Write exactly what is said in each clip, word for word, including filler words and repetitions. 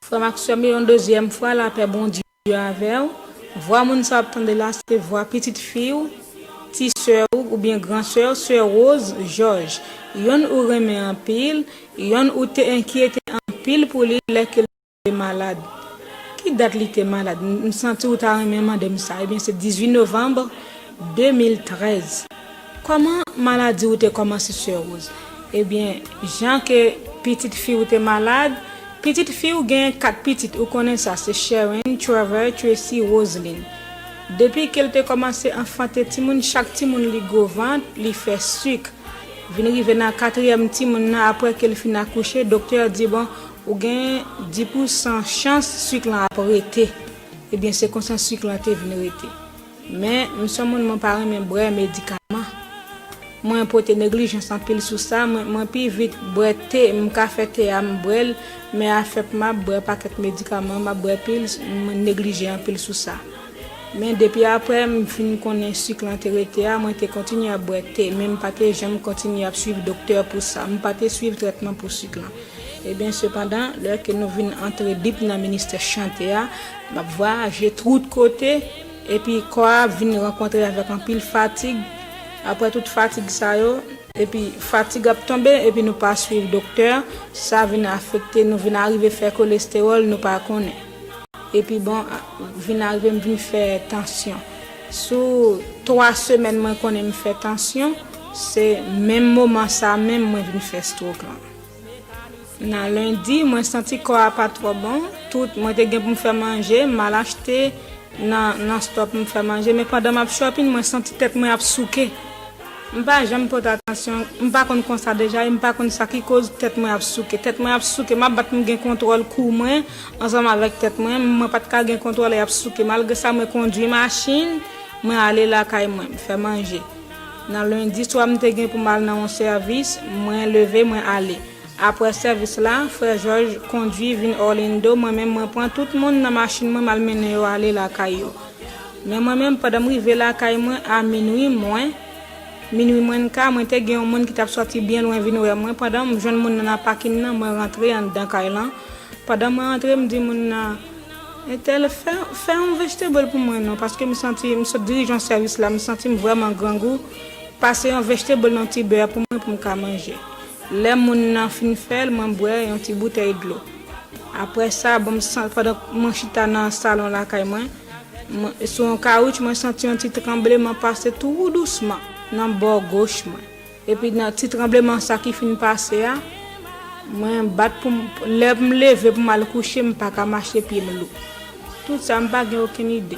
Frè m ak sè m yo, yon dezyèm fwa, lapè Bondye avè w. Vwa moun sa w ap tande la, se vwa pitit fi w, ti sè w oubyen gran sè w, sè Rose Georges. Yonn ou renmen anpil, yonn ou te enkyete anpil pou li lè ke l te malad. Ki dat li te malad? M, m santi w ta renmen mande m sa. Ebyen, se dizuit novanm de mil trèz. Kòman maladi w te kòmanse, sè Rose? Ebyen, jan ke pitit fi w te malad, pitit fi w gen kat pitit, ou konnen sa, se Sharon, Trevor, Tracy, Roseline. Depi ke l te kòmanse anfante timoun, chak timoun li gwo vant, li fè sik. Vin rive nan katriyèm timoun nan, apre ke l fin akouche, doktè a di, bon, ou gen dis pousan chans sik lan ap rete. Ebyen, se konsa sik lan te vin rete. Men, m se yon moun, mwen pa renmen bwè medikaman. Mwen pote neglijans anpil sou sa, mwen, mwen pi vit bwè te, m ka fè te a, m bwè l, men afè pou m ap bwè pakèt medikaman, m ap bwè pil, mwen neglije anpil sou sa. Men depi apre m fin konnen sik lan te rete a, mwen te kontinye ap bwè te, men m pa te janm kontinye ap swiv doktè pou sa, m pa te swiv trètman pou sik lan. Ebyen, sepandan, lè ke nou vin antre dip nan ministè chante a, m ap vwayaje tout kote, epi kò a vin rankontre avèk anpil fatig. Apre tout fatig sa yo, epi fatig ap tonbe, epi nou pa swiv doktè, sa vin afekte nou, vin arive fè kolestewòl, nou pa konnen. Epi bon, vin arive m vin fè tansyon. Sou twa semèn mwen konnen m fè tansyon, se menm moman sa menm mwen vin fè stroke lan. Nan lendi, mwen santi kò a pa twò bon. Tout, mwen te gen pou m fè manje, m al achte nan, nan store pou m fè manje. Men pandan m ap shopping, mwen santi tèt mwen ap souke. M pa janm pote atansyon, m pa konn konsa deja, e m pa konn sa ki koz tèt mwen ap souke. Tèt mwen ap souke, m ap bat pou m gen kontwòl kou mwen ansanm avèk tèt mwen. Mwen pa t ka gen kontwòl, e ap souke. Malgre sa, mwen kondui machin, mwen ale lakay mwen, m fè manje. Nan lendi swa, m te gen pou m al nan yon sèvis, mwen leve, mwen ale. Apre sèvis la, frè Jòj kondui vin Orlando, mwen menm mwen pran tout moun nan machin mwen, m al mennen yo ale lakay yo. Men mwen menm, pandan m rive lakay mwen a minwi mwen, minwi mwen ka, mwen te gen yon moun ki t ap sòti byen lwen vin wè mwen. Pandan m jwenn moun nan nan pakin nan, mwen rantre anndan kay lan. Pandan mwen antre, m di moun nan, entèl, fè, fè yon vegetable pou mwen non, paske m santi, m sot dirije yon sèvis la, m santi m vrèman grangou. Pase yon vegetable nan ti bè pou mwen pou m ka manje. Lè moun nan fin fè l, mwen bwè yon ti boutèy dlo. Apre sa, bon, m san-, pandan mwen chita nan salon lakay mwen, mwen, sou yon kawoutch, mwen santi yon ti tranbleman pase tou dousman nan bò goch mwen. Epi nan ti tranbleman sa ki fin pase a, mwen bat pou m, lè m leve pou m al kouche, m pa ka mache, pye m lou. Tout sa, m pa gen okenn ide.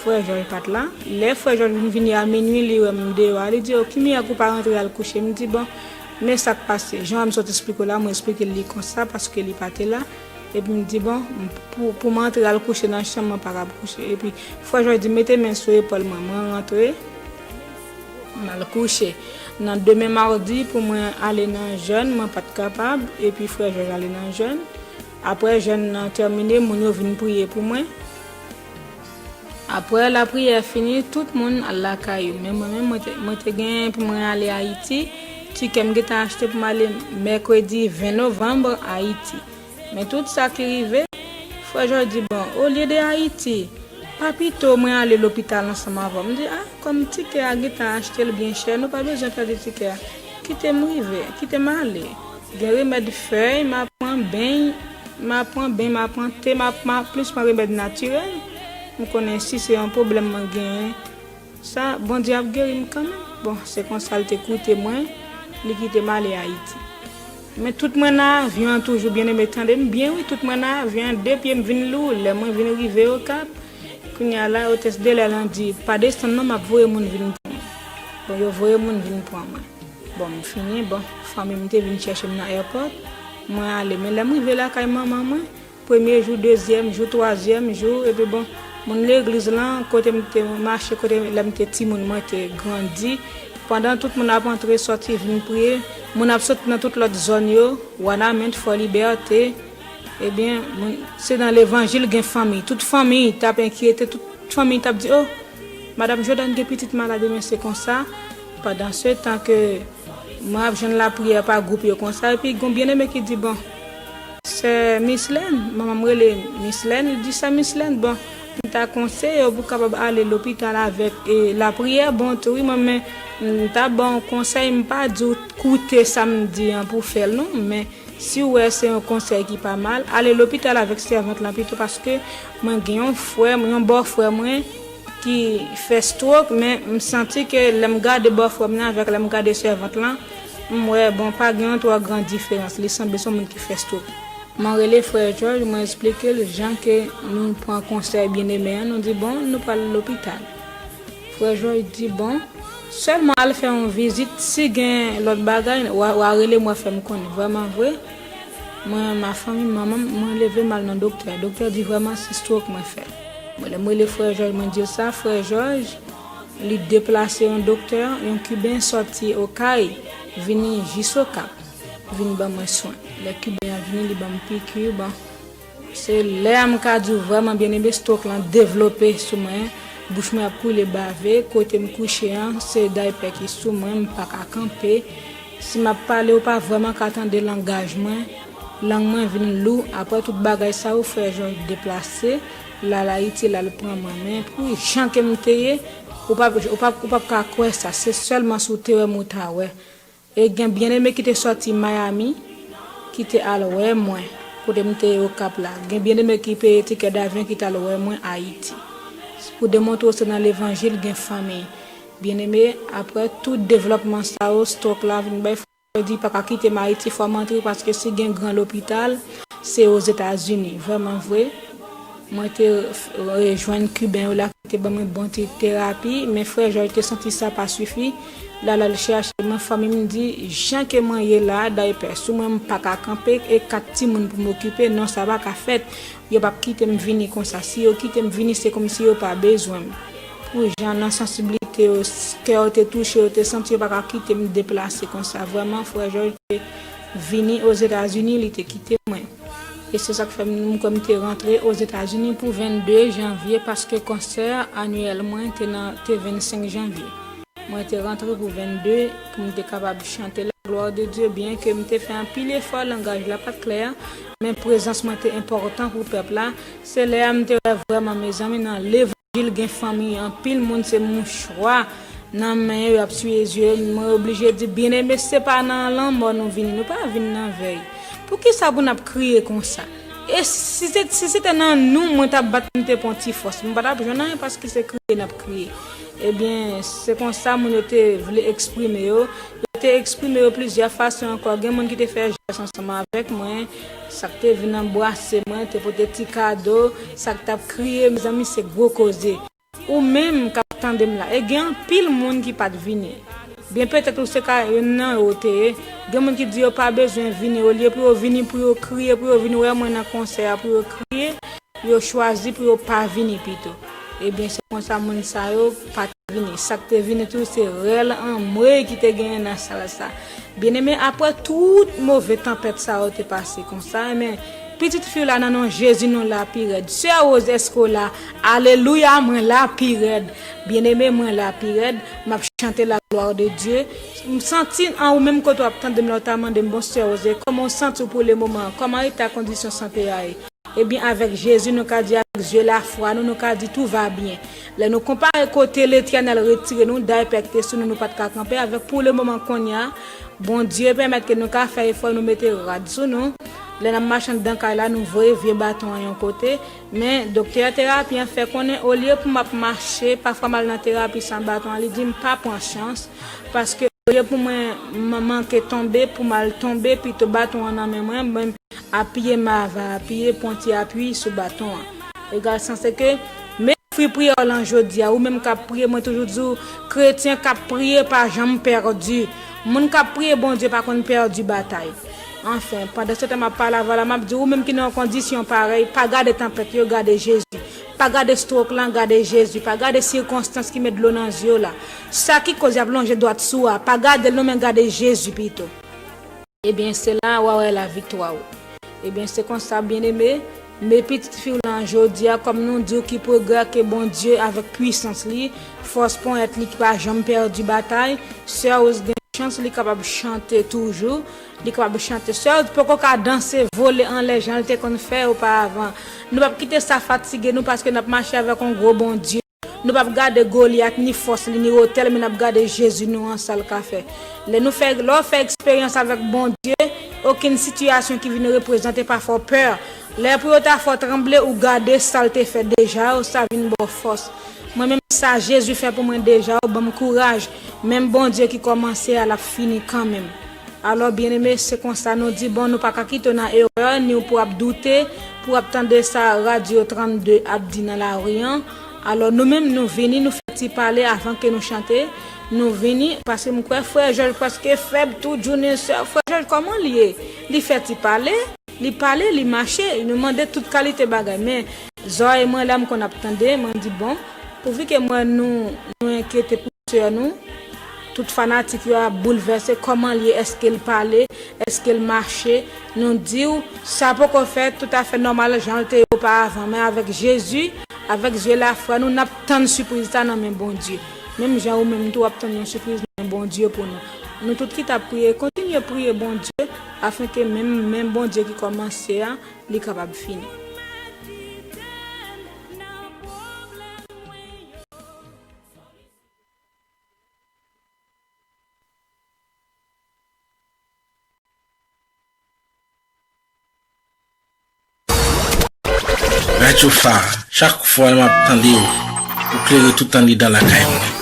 Frè Jòj pa t la. Lè frè Jòj vin vini a minwi, li wè m deyò a, li di, "O, ki mirak ou pa rantre al kouche?" M di, "Bon, men sa k pase." Jan m sot esplike w la, mwen esplike l li konsa, paske li pa te la. Epi m di, "Bon, pou, pou m antre al kouche nan chanm, mwen pa kab kouche." Epi frè Jòj di, "Mete men sou epòl mwen." Mwen rantre, m al kouche. Nan demen madi, pou mwen ale nan jèn, mwen pa t kapab. Epi frè Jòj ale nan jèn. Apre jèn nan tèmine, moun yo vin priye pou mwen. Apre lapriyè fini, tout moun al lakay yo. Men mwen menm, mwen te, mwen te gen pou mwen ale Ayiti. Tikè m gentan achte pou m ale mèkredi ven novanm Ayiti. Men tout sa ki rive, frè Jòj di, "Bon, olye de Ayiti, pa pito mwen ale lopital ansanm avè w?" M di, "A, kòm tikè a gentan achte l byen chè, nou pa bezwen pèdi tikè a. Kite m rive, kite m ale." Gen remèd fèy, m ap pran beny, m ap pran beny, m ap pran te, m ap, m ap plis pran remèd natirèl. M konnen si se yon pwoblèm mwen genyen, sa, Bondye ap geri m kanmenm. Bon, se konsa l te koute mwen, li kite m ale Ayiti. Men tout mwen nan avyon an toujou, byeneme, tande m byen wi, tout mwen nan avyon an, de pye m vin lou, lè mwen vin rive Okap, kounye a la, otès de lè lan di, "Pa desann non, m ap voye moun vin pran mwen." Bon, yo voye moun vin pran mwen. Bon, m fini, bon, fanmi m te vin chèche m nan airport, mwen ale. Men lè m rive lakay manman mwen, premye jou, dezyèm jou, twazyèm jou, epi bon, moun legliz lan, kote m te mache, kote lè m te timoun, mwen te grandi. Pandan tout moun ap antre, sòti, vin priye, moun ap sot nan tout lòt zòn yo, Wanament, Fò Libète. Ebyen, moun, se nan levanjil gen fanmi. Tout fanmi t ap enkyete, tout fanmi t ap di, "O, madanm Jòdàn gen pitit malad," men se konsa. Pandan se tan ke mwen ap jwenn lapriyè pa gwoup yo konsa, epi gon byeneme ki di, "Bon, Sè Mislèn, manman m rele Mislèn, li di, "Sè Mislèn, bon, m ta konseye w pou w kapab ale lopital avèk, e, lapriyè." Bon, tou, wi, mwen, men, m ta ba w konsèy, m pa di w koute sa m di an pou w fè l, non, men si w wè se yon konsèy ki pa mal, ale lopital avèk sèvant lan pito, paske mwen gen yon frè m, yon bòfrè mwen ki fè stroke, men m santi ke lè m gade bòfrè m nan avèk lè m gade sèvant lan, m wè, bon, pa gen yon twò gran diferans. Li sanble se yon moun ki fè stroke. Mwen rele frè Jòj, mwen eksplike l jan ke nou pran konsèy byeneme an, nou di, "Bon, nou pral lopital." Frè Jòj di, "Bon, sèlman al fè yon vizit, si gen lòt bagay, w a, w a rele m, w a fè m konnen." Vrèman vre, mwen, ma fanmi, manman m, mwen leve m al nan doktè. Doktè di, "Vrèman, se stroke mwen fè." Mwen, lè m rele frè Jòj, mwen di l sa, frè Jòj, li deplase yon doktè, yon Kiben sòti Okay, vini jis Okap, vin ban mwen swen. Lè Kiben an vini, li ban m piki, bon. Se lè a m ka di w vrèman byeneme, stroke lan devlope sou mwen, bouch mwen ap koule bave, kote m kouche an, se daypè ki sou mwen, m pa ka kanpe. Si m ap pale, ou pa vrèman ka tande langaj mwen, lang mwen vin lou, apre tout bagay sa yo, frè Jòj deplase, l al Ayiti, l al pran mwen, men pou jan ke m te ye, ou p ap, ou p ap, ou p ap ka kwè sa, se sèlman si w te wè m ou ta wè. E gen byeneme ki te sòti Miami, ki te al wè mwen, kote m te ye Okap la. Gen byeneme ki peye tikè davyon ki t al wè mwen Ayiti. Pou demontre w se nan levanjil gen fanmi. Byeneme, apre tout devlòpman sa yo, stroke la vin bay fò di pa ka kite m Ayiti, fò m antre, paske si gen gran lopital, se Ozetazini. Vrèman vre, mwen te, e, jwenn Kiben yo la ki te ban mwen bon ti terapi, men frè Jòj te santi sa pa sifi. L al, al chèche mwen, fanmi m di, jan ke mwen ye la, daypè sou mwen, m pa ka kanpe, e kat timoun pou m okipe, non, sa pa ka fèt. Yo p ap kite m vini konsa. Si yo kite m vini, se kòmsi yo pa bezwen m. Pou jan nan sansiblite yo, s-, kè yo te touche, yo te santi yo pa ka kite m deplase konsa. Vrèman, frè Jòj te vini Ozetazini, li te kite mwen. E se sa k fè m, m kwè m te rantre Ozetazini pou vennde janvye, paske konsè anyèl mwen te nan, te vennsenk janvye. Mwen te rantre pou vennde, pou m te kapab chante la gloire de Dieu, byenke m te fè anpil efò, langaj la pa t klè, men prezans mwen te enpòtan pou pèp la. Se lè a m te wè vrèman, mezanmi, nan levanjil gen fanmi, anpil moun se mouchwa nan men yo, y ap siye zye yo. Mwen oblije di, byeneme, se pa nan lanmò nou vini, nou pa vin nan vèy. Poukisa pou n ap kriye konsa? E si se, si se te nan nou, mwen t ap bat, m te pran ti fòs. M pa t ap jwenn anyen paske se kriye n ap kriye. Ebyen, se konsa moun yo te vle eksprime yo. Yo te eksprime yo plizyè fason ankò. Gen moun ki te fè jès ansanm avèk mwen. Sa k te vin anbrase mwen, te pote ti kado. Sa k t ap kriye, mezanmi, se gwo koze. Ou menm k ap tande m la, e gen anpil moun ki pa t vini. Byen petèt ou se ka youn nan yo te ye. Gen moun ki di yo pa bezwen vini, olye pou yo vini, pou yo kriye, pou yo vin wè mwen nan konsè a, pou yo kriye, yo chwazi pou yo pa vini pito. Ebyen, se konsa moun sa yo pa t vini. Sa k te vini tou, se rèl anmwey ki te genyen nan sal sa. Byeneme, apre tout move tanpèt sa yo te pase konsa, men pitit fi w la nan non Jezi nou la pi rèd. Sè Rose, èske w la? Alelouya, mwen la pi rèd. Byeneme, mwen la pi rèd. M ap chante la gloire de Dieu. M santi an ou menm kote w ap tande m la, w ta mande m, "Bon, Sè Rose, kòman w santi w pou le moman an? Kòman eta kondisyon sante a ye?" Ebyen, avèk Jezi, nou ka di, avèk zye lafwa nou, nou ka di, "Tout va bien." Lè nou konpare kote Letènèl retire nou, daypè ki te sou nou, nou pa t ka kanpe avèk pou le moman kounye a, Bondye pèmèt ke nou ka fè efò, nou mete rad sou nou. Lè n ap mache anndan kay la, nou voye vye baton an yon kote. Men, doktè terapi an fè konnen, olye pou m ap mache, pafwa m al nan terapi san baton an, li di m pa pran chans, paske olye pou mwen man-, manke tonbe, pou m al tonbe, pito baton an nan men mwen, mwen apiye, m a va apiye, pran ti api sou baton an. Egal sa, se ke, men, fwi priyè w lan jodi a, ou menm k ap priye, mwen toujou di w, kretyen k ap priye pa janm pèdi. Moun k ap priye Bondye pa konn pèdi batay. Anfen, pandan se tan m ap pale avè w la, m ap di, ou menm ki nan yon kondisyon parèy, pa gade tanpèt yo, gade Jezi. Pa gade stroke lan, gade Jezi. Pa gade sikonstans ki met dlo nan zye w la. Sa ki koz y ap lonje dwat sou a, pa gade l non, men gade Jezi pito. Ebyen, se la w a wè laviktwa w. Ebyen, se konsa, byeneme, men pitit fi w lan jodi a, kòm nou di w ki pwogrè ke Bondye avèk pwisans li, fòs ponyèt li ki pa janm pèdi batay, sè Rose gen chans, li kapab chante toujou, li kapab chante. Sè, ou poko ka danse, vole anlè jan l te konn fè oparavan. Nou p ap kite sa fatige nou paske n ap mache avèk yon gwo Bondye. Nou p ap gade Golyat, ni fòs li, ni wotè l, men n ap gade Jezi nou an, sa l ka fè. Lè nou fè, lè w fè eksperyans avèk Bondye, okenn sitiyasyon ki vin reprezante pa fè w pè. Lè pou yo ta fè w tranble, ou gade sa l te fè deja, sa vin ba w fòs. Mwen menm, sa Jezi fè pou mwen deja, ban m kouraj. Menm Bondye ki kòmanse a, l ap fini kanmenm. Alò, byeneme, se konsa nou di, bon, nou pa ka kite w nan erè, ni w pou ap doute, pou w ap tande sa Radyo trannde ap di nan lari an. Alò, nou menm, nou vini, nou fè ti pale avan ke nou chante. Nou vini, paske m kwè frè Jòj prèske fèb, tout jounen, sè, frè Jòj, kòman l ye? Li fè ti pale, li pale, li mache, nou mande tout kalite bagay. Men, zòrèy mwen, lè m konn ap tande, mwen di, bon, pouvi ke mwen, nou, nou enkyete pou sè nou, tout fanatik yo ap boulvèse, kòman l ye, èske l pale, èske l mache, nou di w, sa poko fèt toutafè nòmal jan l te ye oparavan, men avèk Jezi, avèk zye lafwa nou, n ap tann sipriz sa nan men Bondye. Menm jan ou menm tou w ap tann yon sipriz nan men Bondye pou nou. Nou tout ki t ap priye, kontinye priye Bondye, afenke menm men Bondye ki kòmanse a, li kapab fini. Radyo Fa, chak fwa m ap tande w, ou klere tout andedan lakay mwen.